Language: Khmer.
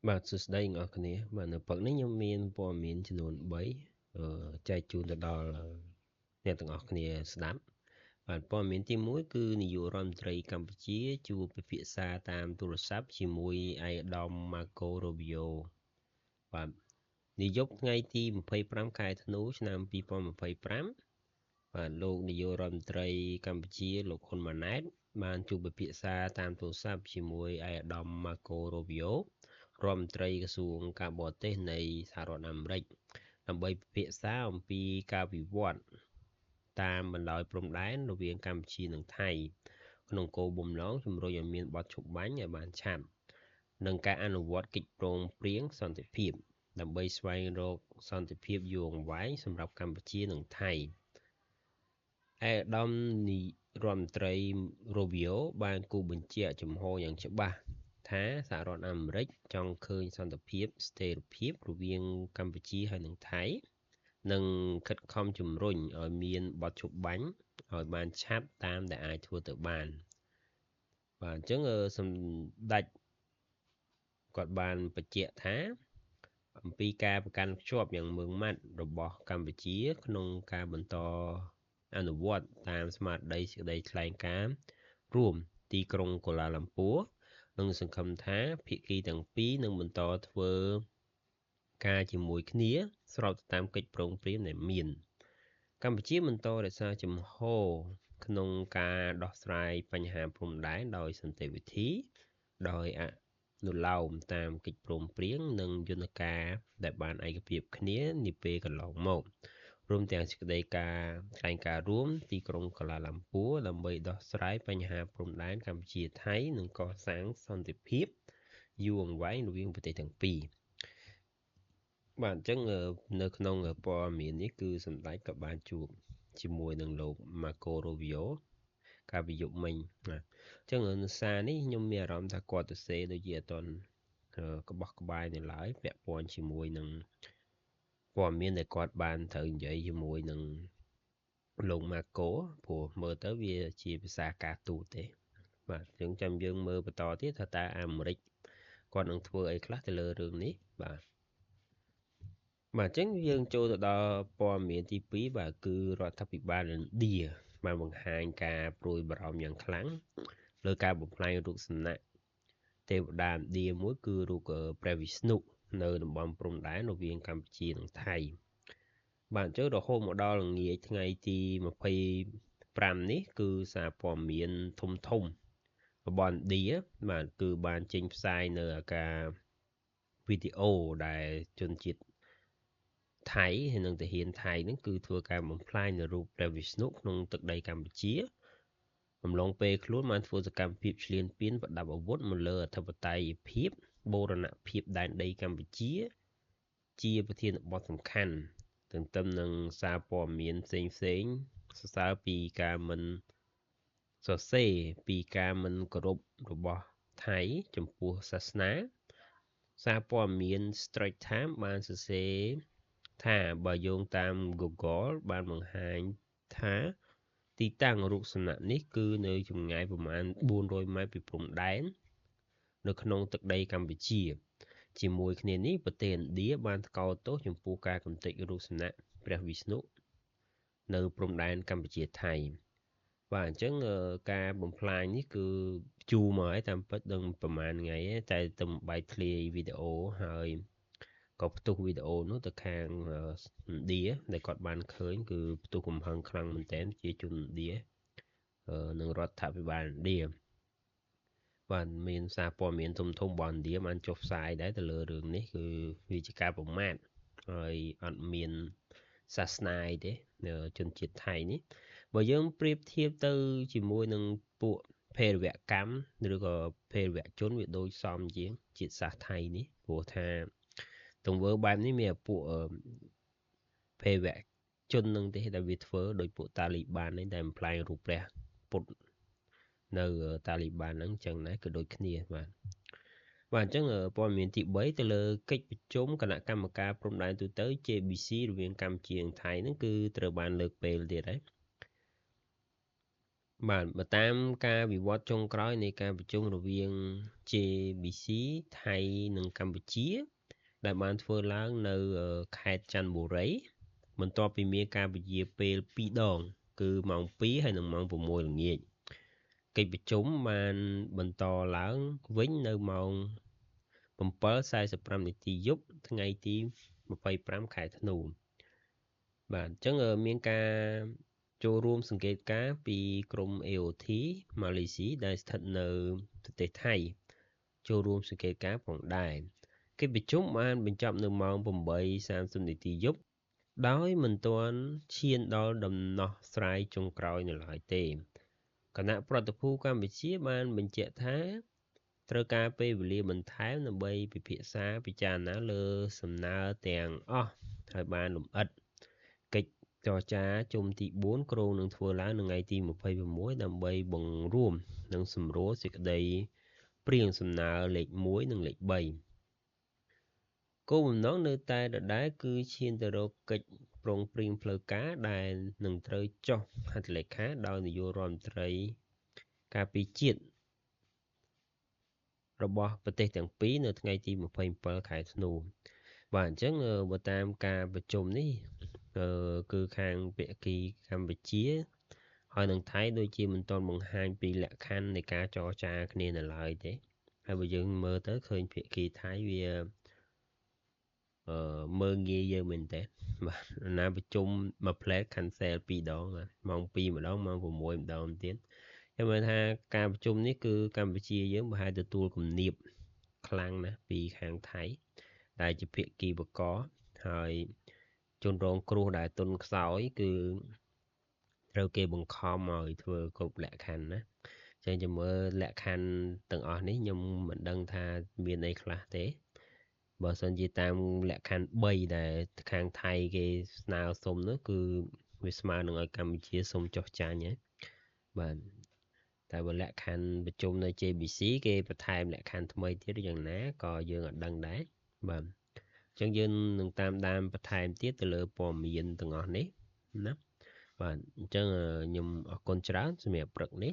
បាទសួស្តីអ្នកនរគ្នាបាទនៅព្រឹកនេះខ្ញុំមានព័ត៌មានចំនួន3ចែកជូនទៅដល់អ្នកទាំងអស់គ្នាស្ដាប់បាទព័ត៌មានទី1គឺនាយករដ្ឋមន្ត្រីកម្ពុជាជួបពិភាក្សាតាមទូរស័ព្ទជាមួយឯកឧត្តមម៉ាកូរូប៊ីយ៉ូបាទនាយប់ថ្ងៃទី25ខែធ្នូឆ្នាំ2025បាទលោកនាយករដ្ឋមន្ត្រីកម្ពុជាលោកហ៊ុនម៉ាណែតបានជួបពិភាក្សាតាមទូរស័ព្ទជាមួយឯកឧត្តមម៉ាកូរូប៊ីយ៉ូរដ្ឋមន្ត្រីក្រសួងការបរទេសនៃសហរដ្ឋអាមេរិកដើម្បីពិភាក្សាអំពីការវិវត្តតាមបណ្ដោយព្រំដែនរវាងកម្ពុជានិងថៃក្នុងគោលបំណងជំរុញឲ្យមានបទឈប់បាញ់ឲ្យបានឆាប់និងការអនុវត្តកិច្ចព្រមព្រៀងសន្តិភាពដើម្បីស្វែងរកសន្តិភាពយូរអង្វែងសម្រាប់កម្ពុជានិងថៃឯកឧត្តមនាយរដ្ឋមន្ត្រីរូប៊ីយ៉ូបានគូសបញ្ជាក់ជំហរយ៉ាងច្បាស់ថាសហរដ្ឋអាមេរិកចង់ឃើញសន្តិភាពស្ថិរភាពរវាងកម្ពុជាហើយនិងថៃនិងខិតខំជំរុញឲ្យមានបទឈប់បាញ់ឲ្យបានឆាប់តាមដែលអាចធ្វើទៅបានបាទអញ្ចឹងសម្ដេចគាត់បានបញ្ជាក់ថាអំពីការប្រកាន់ខ្ជាប់យ៉ាងម៉ឺងម៉ាត់របស់កម្ពុជាក្នុងការបន្តអនុវត្តតាមស្មារតីសេចក្តីថ្លែងការណ៍រួមទីក្រុងកូឡាឡាំពួរនិងសង្ឃឹមថាភាគីទាំងពីរនឹងបន្តធ្វើការជាមួយគ្នាស្របទៅតាមកិច្ចព្រមព្រៀងដែលមានកម្ពុជាបន្តរក្សាជំហរក្នុងការដោះស្រាយបញ្ហាព្រំដែនដោយសន្តិវិធីដោយអនុលោមតាមកិច្ចព្រមព្រៀងនិងយន្តការដែលបានឯកភាពគ្នានាពេលកន្លងមករួមទាំងសេចក្តីការថ្លែងការណ៍រួមទីក្រុងកូឡាឡាំពួរដើម្បីដោះស្រាយបញ្ហាព្រំដែនកម្ពុជាថៃនិងកសាងសន្តិភាពយូរអង្វែងរវាងប្រទេសទាំងពីរបាទអញ្ចឹងនៅក្នុងព័ត៌មាននេះគឺសម្ដេចក៏បានជួបជាមួយនឹងលោកម៉ាកូរូប៊ីយ៉ូកាលពីយប់មិញណាអញ្ចឹងសារនេះខ្ញុំមានអារម្មណ៍ថាគាត់ទៅសេដូចជាអត់ទាន់ក្បោះក្បាយនៅឡើយពាក់ព័ន្ធជាមួយនឹងព័ត៌មានដែលគាត់បានត្រូវនិយាយជាមួយនឹងលោកម៉ាកូព្រោះមើលទៅវាជាភាសាការទូតទេបាទអញ្ចឹងចាំយើងមើលបន្តទៀតថាតើអាមេរិកគាត់នឹងធ្វើអីខ្លះទៅលើរឿងនេះបាទបាទអញ្ចឹងយើងចូលទៅដល់ព័ត៌មានទី2បាទគឺរដ្ឋាភិបាលឥណ្ឌាបានបង្ហាញការព្រួយបារម្ភយ៉ាងខ្លាំងលើការបំផ្លាញរូបសំណាកទេវតាឥណ្ឌាមួយគឺរូបព្រះវិស្ណុនៅតំបន់ព្រំដែនរវាងកម្ពុជានិងថៃបាទអញ្ចឹងរហូតមកដល់ល្ងាចថ្ងៃទី25នេះគឺសារព័ត៌មានធំធំរបស់ឥណ្ឌាបាទគឺបានចេញផ្សាយនៅអាការវីដេអូដែលជនជាតិថៃហើយនិងទាហានថៃនឹងគឺធ្វើការបំផ្លាញនៅរូបព្រះវិស្ណុក្នុងទឹកដីកម្ពុជាអំឡុងពេលខ្លួនបានធ្វើសកម្មភាពឈ្លានពានប្រដាប់អាវុធមកលើអធិបតេយ្យភាពបូរណភាពដែនដីកម្ពុជាជាប្រធានបទសំខាន់ទន្ទឹមនឹងសារព័ត៌មានផ្សេងផ្សេងសរសើរពីការមិនសរសេរពីការមិនគោរពរបស់ថៃចំពោះសាសនាសារព័ត៌មាន Straits Times បានសរសេរថាបើយោងតាម Google បានបង្ហាញថាទីតាំងរូបសំណាកនេះគឺនៅចម្ងាយប្រមាណ400ម៉ែត្រពីព្រំដែននៅក្នុងទឹកដីកម្ពុជាជាមួយគ្នានេះប្រទេសឥណ្ឌាបានថ្កោលទោសចំពោះការកម្ទេចរូបសំណាកព្រះវិស្ណុនៅព្រំដែនកម្ពុជាថៃបាទអញ្ចឹងការបំផ្លាញនេះគឺជូរមកហើយតាមពិតដឹងប្រហែលថ្ងៃតែទៅបែកធ្លាយវីដេអូហើយក៏ផ្ទុះវីដេអូនោះទៅខាងឥណ្ឌាដែលគាត់បានឃើញគឺផ្ទុះកំហឹងខ្លាំងមែនទែនជាជនឥណ្ឌានិងរដ្ឋាភិបាលឥណ្ឌាបាទមានសារព័ត៌មានធំធំរបស់ឥណ្ឌាបានចុះផ្សាយដែរទៅលើរឿងនេះគឺវាជាការប្រមាថហើយអត់មានសាសនាអីទេជនជាតិថៃនេះបើយើងប្រៀបធៀបទៅជាមួយនឹងពួកភេរវកម្មឬក៏ភេរវជនវាដូចសមជាងជាតិសាសន៍ថៃនេះព្រោះថាទង្វើបែបនេះមានពួកភេរវជននឹងទេដែលវាធ្វើដោយពួកតាលីបាននេះដែលបំផ្លាញរូបព្រះពុទ្ធនៅតាលីបានហ្នឹងចឹងដែរគឺដូចគ្នាបាទបាទអញ្ចឹងព័ត៌មានទី3ទៅលើកិច្ចប្រជុំគណៈកម្មការព្រំដែនទូទៅ JBC រវាងកម្ពុជានិងថៃហ្នឹងគឺត្រូវបានលើកពេលទៀតហើយ បាទបើតាមការវិវត្តចុងក្រោយនៃការប្រជុំរវាង JBC ថៃនិងកម្ពុជា ដែលបានធ្វើឡើងនៅខេត្តច័ន្ទបុរី បន្ទាប់ពីមានការពន្យាពេល2ដង គឺម៉ោង2ហើយនិងម៉ោង6ល្ងាចកិច្ចប្រជុំបានបន្តឡើងវិញនៅម៉ោង7:45នាទីយប់ថ្ងៃទី25ខែធ្នូបាទអញ្ចឹងមានការចូលរួមសង្កេតការណ៍ពីក្រុម AOT ម៉ាឡេស៊ីដែលស្ថិតនៅប្រទេសថៃចូលរួមសង្កេតការណ៍ផងដែរកិច្ចប្រជុំបានបញ្ចប់នៅម៉ោង8:30នាទីយប់ដោយមិនទាន់ឈានដល់ដំណោះស្រាយចុងក្រោយនៅឡើយទេគណៈប្រតិភូកម្ពុជាបានបញ្ជាក់ថាត្រូវការពេលវេលាបន្ថែមដើម្បីពិភាក្សាពិចារណាលើសំណើទាំងអស់ឲ្យបានលម្អិតកិច្ចចរចាជុំទី4គ្រោងនឹងធ្វើឡើងនៅថ្ងៃទី26ដើម្បីបង្រួមនិងសម្រួលសេចក្តីព្រាងសំណើលេខ1និងលេខ3គោលបំណងនៅតែដដែលគឺឈានទៅរកកិច្ចប្រុងព្រៀងផ្លូវការដែលនឹងត្រូវចុះហត្ថលេខាដោយនាយករដ្ឋមន្ត្រីការពារជាតិរបស់ប្រទេសទាំងពីរនៅថ្ងៃទី27ខែធ្នូបាទអញ្ចឹងបើតាមការប្រជុំនេះគឺខាងភាគីកម្ពុជាហើយនឹងថៃដូចជាមិនទាន់បង្ហាញពីលក្ខខណ្ឌនៃការចរចាគ្នានៅឡើយទេហើយបើយើងមើលទៅឃើញភាគីថៃវាមើលងាយយើងមែនតើបាទណាប្រជុំមួយផ្លែត cancel 2ដងបាទម៉ោង2ម្ដងម៉ោង6ម្ដងទៀតខ្ញុំមើលថាការប្រជុំនេះគឺកម្ពុជាយើងប្រហែលទទួលគំនាបខ្លាំងណាស់ពីខាងថៃដែលជាភាគីបកហើយជនរងគ្រោះដែលទុនខ្សោយគឺត្រូវគេបង្ខំឲ្យធ្វើគ្រប់លក្ខខណ្ឌណាចឹងចាំមើលលក្ខខណ្ឌទាំងអស់នេះខ្ញុំមិនដឹងថាមានអីខ្លះទេបើសិនជាតាមលក្ខខណ្ឌ3ដែលខាងថៃគេស្នើសុំនោះគឺវាស្មើនឹងឲ្យកម្ពុជាសុំចុះចាញ់ហ៎បាទតែបើលក្ខខណ្ឌប្រជុំនៅ JBC គេបន្ថែមលក្ខខណ្ឌថ្មីទៀតយ៉ាងណាក៏យើងអត់ដឹងដែរបាទអញ្ចឹងយើងនឹងតាមដានបន្ថែមទៀតទៅលើព័ត៌មានទាំងអស់នេះណាបាទអញ្ចឹងខ្ញុំអរគុណច្រើនសម្រាប់ព្រឹកនេះ